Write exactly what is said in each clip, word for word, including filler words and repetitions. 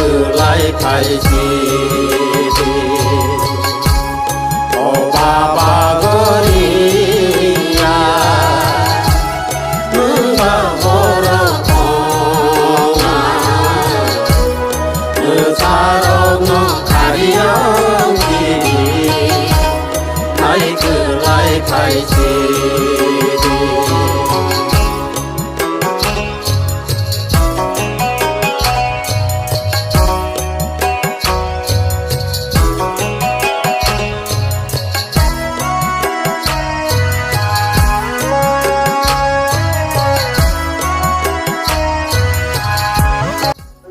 Lai khai si di. O baba goriya, nwng ba borok ongma, nwng sarok no khariya di. Lai khe lai khai si di.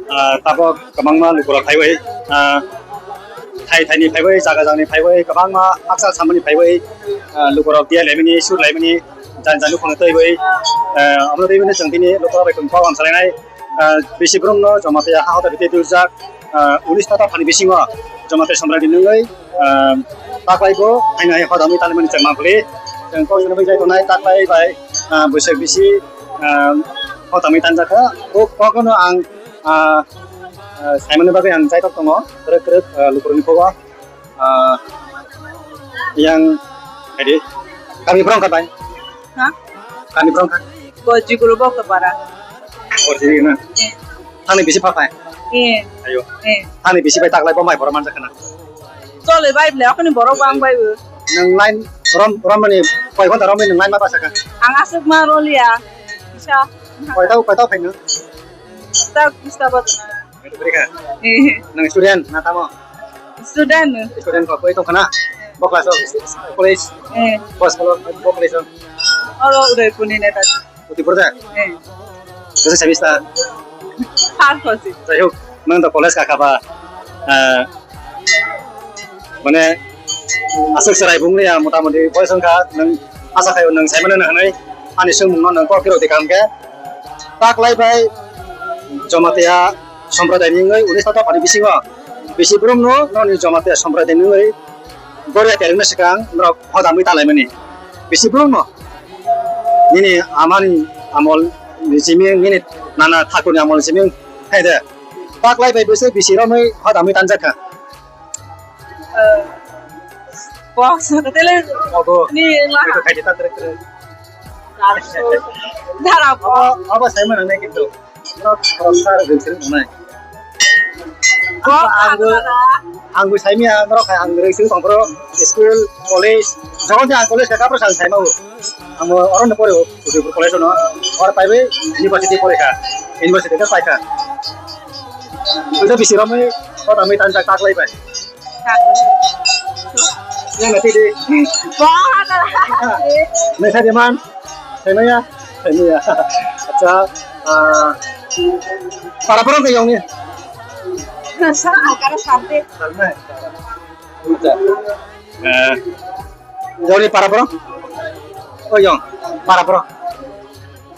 Ah, tabok kwbangma lukurok phaiwi, ah, thai thaini phaiwi, jaga jagani phaiwi, kwbangma hakchal samani phaiwi, ah, lukurok diya laimani, sur laimani, jani jani khunu twiwi, ah, omo twiwi chwng tini lukurok bai kok hamsalainai, ah, bisi borokno Jamatia ha hoda bete twijak, ah, unis tata phani bisingo Jamatia Samrani nungwi, ah, taklai bo haino hai hodamwi tanimani chwng mangpili. Chwng kok jora bai jai tongnai taklai bai, ah, bwswk bisi, ah, hodamwi tanjakha. O kokno ang, ah, ah, saimani bagwi ang jaitok tongo, kwrwk kwrwk, ah, lukurokni kogo. Ah, yang, hai di, kami borok wngkha bai? Ha? Kami borok wngkha? Bo Jigulu Boktopara. Bo Jigulu na? Eh. Thani bisi pha phai? Eh. Ayo. Eh. Thani bisi bai taklai bo mai borok manjak khana? Choli bai ble, akhoni borok bang bai bo. Nang line rom, rom mani, koi ghonta rom mani nang line ma basa kha? Ang aswk ma roliya. Kisa. Koi tau, koi tau phai no? Tak, kisa ba. Nang student na tamo? Student. Student kok koi tong khana? Bo class o? College? Eh. Bo school o? Bo college o? Oro Udaipur ni neta. Udaipur da? Eh. Bwswk semester? Third semester. Jai hok, nang to college ka kha ba, ah, mane, aswk chwrai bung liya, mota moti boyos wngkha, nwng asa khaio nwng saimano hinwi ani swngmungno nwng kok khe rw di kaham khe. Taklai bai Jamatia Sampradaini wngwi unis tata phani bisingo bisi borokno nokni Jamatia Sampradaini wngwi goria terwngna swkang norok hodamwi talaimani. Bisi borokno nini amani amol ni simi, nini nana thakurni amol ni simi khaide. Taklai bai bwswk bisi romwi hodamwi tanjakha. Eh, box tele. Ogo. Ni la. Ito khaide ta tere tere. Dara bo. Abo, abo saimano hinwi kintu. Norok khoroksa rwgwi siri tongnai. Bo ang bo, ang bo saimanya norok hai ang rwgwi siri tongphuru school, college, jokhon se ang college kha, aphuru se ang saimao. Ang bo oro no pore o, Udaipur college no. Oro paibai university pore kha. University khe paikha. Uda bisi romwi kota mwi tan tak tak lai bai. Yang nasi di. Wah, nasi di man. Saimanya, saimanya. Acha, ah, para borok ni yong ni. Nasa agara sante. Sarnai. Acha. Eh, yong ni para borok. Oh, yong, para borok.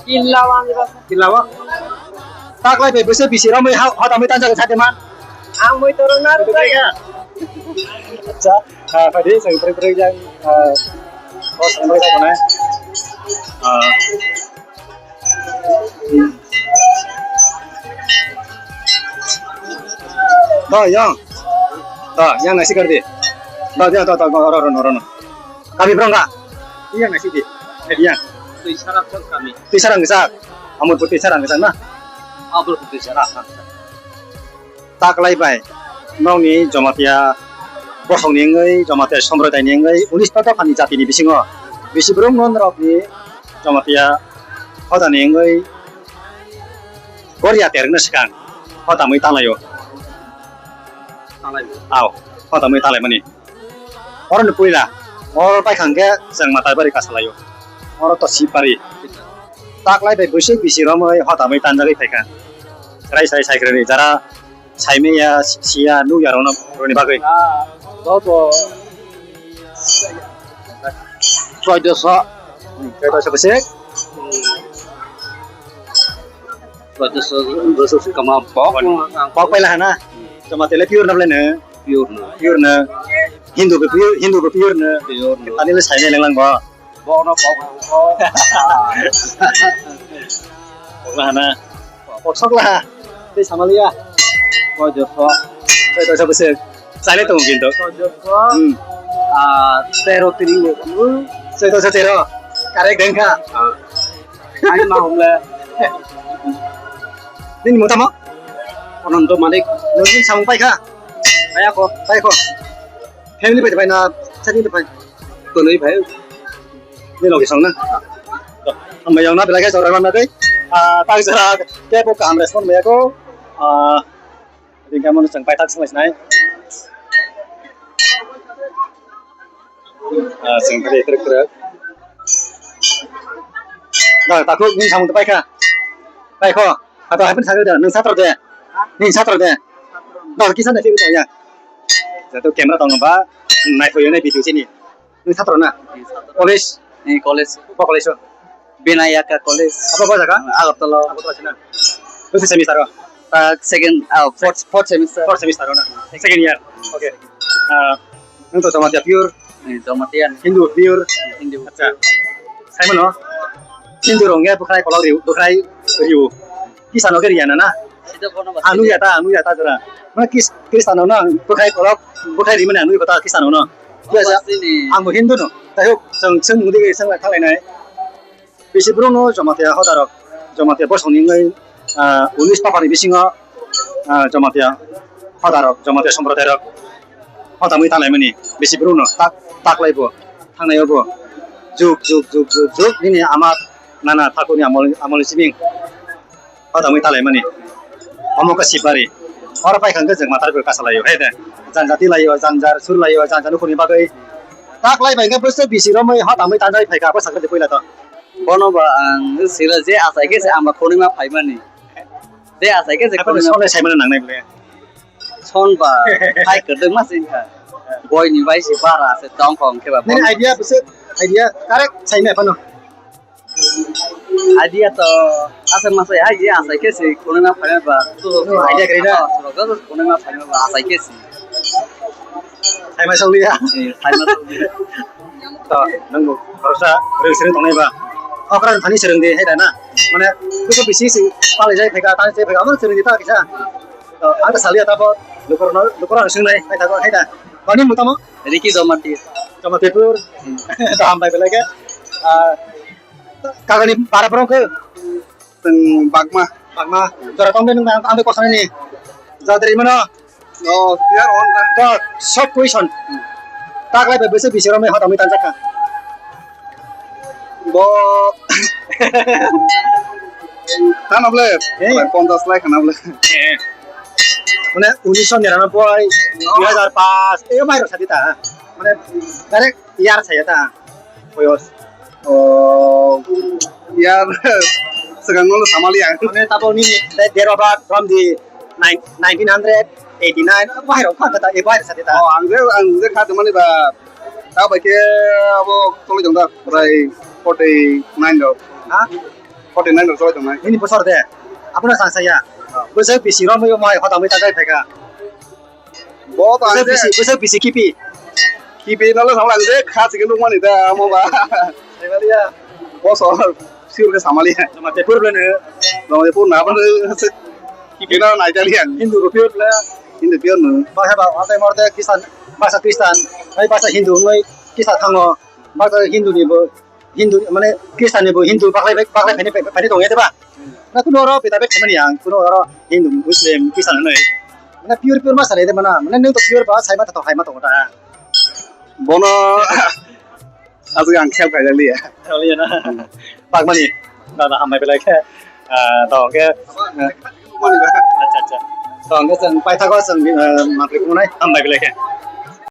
Illa wang. Illa wang. Taklai bai bwswk bisi romwi ha, ha tamwi tanjak sa de man. Ang mui torong na rwjak. Acha, ah, phadi, chwng prik prik jang, ah, o sanbai da kone. Ah. To, yang. To, yang nasi kar di. To, dia, to, to, ro, ro, ro, ro. Kami berang ka? Yang nasi di. Eh, yang. Twi sarang kami. Twi sarang kisa. Amur putih sarang kisa na. Amur putih sarang. Taklai bai nokni Jamatia bosongni wngwi, Jamatia Sampradaini wngwi, unis ta dophani jatini bisingo bisi borok no norokni Jamatia hodani wngwi goria terwkna swkang hodamwi talaio. Talaio. Ao, hodamwi talaimani. Oroni puila, oro paikha hwnkhe chwng Mataibari kasalaio. Oro to Sibari. Taklai bai bwswk bisi romwi hodamwi tanjagwi phaikha. Chwrai chwrai saikrani jara saimanya, siya, nukya rokno, roni bagwi. Ah, joto soidoso. Hmm, soidoso bwswk? Soidoso, bwswk se kama pok. Pok paila hana? Toma tele pure na bwlai no? Pure no. Pure no. Hindu bo pure, Hindu bo pure no. Pure no. Tani le saimanya lenglang bo. Bono kok. Pokla hana. Poksok la. Tei samaliya. Koijoso. Koijoso bwswk. Chale tongo kintu. Koijoso. Hmm. Ah, tero tini. Koijoso tero. Correct wngkha. Ah. Ani ma homle. Nini mung tamo? Anando Manik. Nini samung paikha? Paiyakho. Paikho. Family bai bai na sadi bai. Tonwi bai. Ni logi song na. Hambai yang na belai khe jora na dei. Ah, tak jora ke bo kaham respond bai ko. Ah, Ringka mano chwng paithak swnglaisnai. Ah, chwng tei kwrwk kwrwk. Dal takhuk nini samung paikha. Paikho. Ato haipin sakhe da, nwng satro de. Nini satro de. Dal kisa na phikto ya. Jato camera tong ba, nai phoyo nai video sini. Nwng satro na? College? Ni college. Bo college o? Vinayaka College. Abo bo jaga? Agartala. Agartala sina. Bwswk semester o? Ah, second, ah, fourth, fourth semester. Fourth semester o na? Second year. Okay. Ah, nwng to Jamatia pure? Ni Jamatia. Hindu pure? Hindu. Acha. Saimano? Hindu rong ya bwkhrai kolok riu, bwkhrai riu. Kisa no khe riya na na? Sida bono ba. Anu ya ta, anu ya ta jora. Mana kis, Krista no na, bwkhrai kolok, bwkhrai rimani anu ya ta Krista no na. Biasa, ang bo Hindu no. Tei huk, chwng, chwng mudi bai chwng lai thalai nai. Bisi bro no Jamatia hoda rok, Jamatia bosong ni ngai, ah, unis papa ni bisingo, ah, Jamatia hoda rok, Jamatia somprodai rok. Hoda mui thalai mani, bisi bro no tak, tak lai bo, thangnai bo. Juk, juk, juk, juk, juk, nini ama, nana, thakur ni amol, amol ni sibing. Hoda mui talai mani. Omo khe Sibari. Oro paikha hwnkhe chwng matar bai kasa laio, hai de. Janjati laio, janjar sur laio, janjar nukhungni bagwi. Tak lai bai hwnkhe bwswk bisi romwi hoda mui tanjai phaikha, abo sakhe de puila to. Bono ba ang sila je achai khe se ama khonima phaimani. Je achai khe se khonima. Sole saimano nangnai bole. Son ba, hai kwdwkma se wngkha. Boini bai se bara se tongkha hwnkhe ba. Nini idea bwswk, idea correct saimai phano. Idea to asa masai hai je asai khe se khonima phaima ba. Idea kwrwi na? Khonima phaima ba asai khe se. Phaima song liya. Eh, phaima song liya. To nang bo khoroksa rwng swrwng tongnai ba. Okra thani swrwng di hai da na. Mane kuku bisi si palai jai phaika tani jai phaika amon swrwng di ta kisa. To ang ta saliya ta bo lukur no lukur ang swrwng nai hai ta hai da. Bani mutamo? Riki Jamatia. Jamatia pur. Hmm. Kaham bai belai khe. Ah, kagani para borok khe? Teng Bagma. Bagma. Jora tong de nang ang de kosani ni. Jadri mano. Oh, tiar on da. To, short question. Hmm. Tak lai bai bese bisi romwi hota mui tanjak kha. Bo. Tano ble. Eh. Ponchas lai khana ble. Eh. Mane unisho niranoboi, dui hajar pas, eyo mairok sadi ta. Mane direct year saya ta. Boyos. Oh, year. Segang nolo samali ang. Mane tabo ni date of birth from the nine-, nineteen hundred eighty-nine. Bahairok kha kata, e bahairok sadi ta. Oh, ang je, ang je kha temani ba. Ta bai khe abo toloi tong da, prai forty nine rok. Ha? Forty nine rok toloi tong nai. Nini bosor de? Abono chang saya. Bwswk bisi romwi omo hai hota mui ta jai phaika. Bo to ang bwswk je bisi, bwswk bisi kipi. Kipi nalo samla ang je kha chicken rok mani da amo ba. Bosor. Sure khe samali ya. Jamatia pur bwlai no. Jamatia pur na bwlai se. Kipino nai tali ang. Hindu rupio bwlai. Hindu pure no. Basa ba, ate morde Kristan, basa Kristan, hai basa Hindu ngai kisa thango. Basa Hindu ni bo, Hindu mane Kristan ni bo Hindu baklai, baklai phani, phani tong ya de ba. Na kuno oro beta bek khamani ang, kuno oro Hindu, Muslim, Kristan nai. Mane pure pure ma sale de mana, mane nung to pure ba sai ma to hai ma to ta. Bono Aswk ang khel khaijak liya. Khel liya na? Hmm. Bagmani. Na, na, hambai belai khe. Ah, to hwnkhe, ah, acha, acha. To hwnkhe chwng paithago chwng, ah, mantri khungnai hambai belai khe.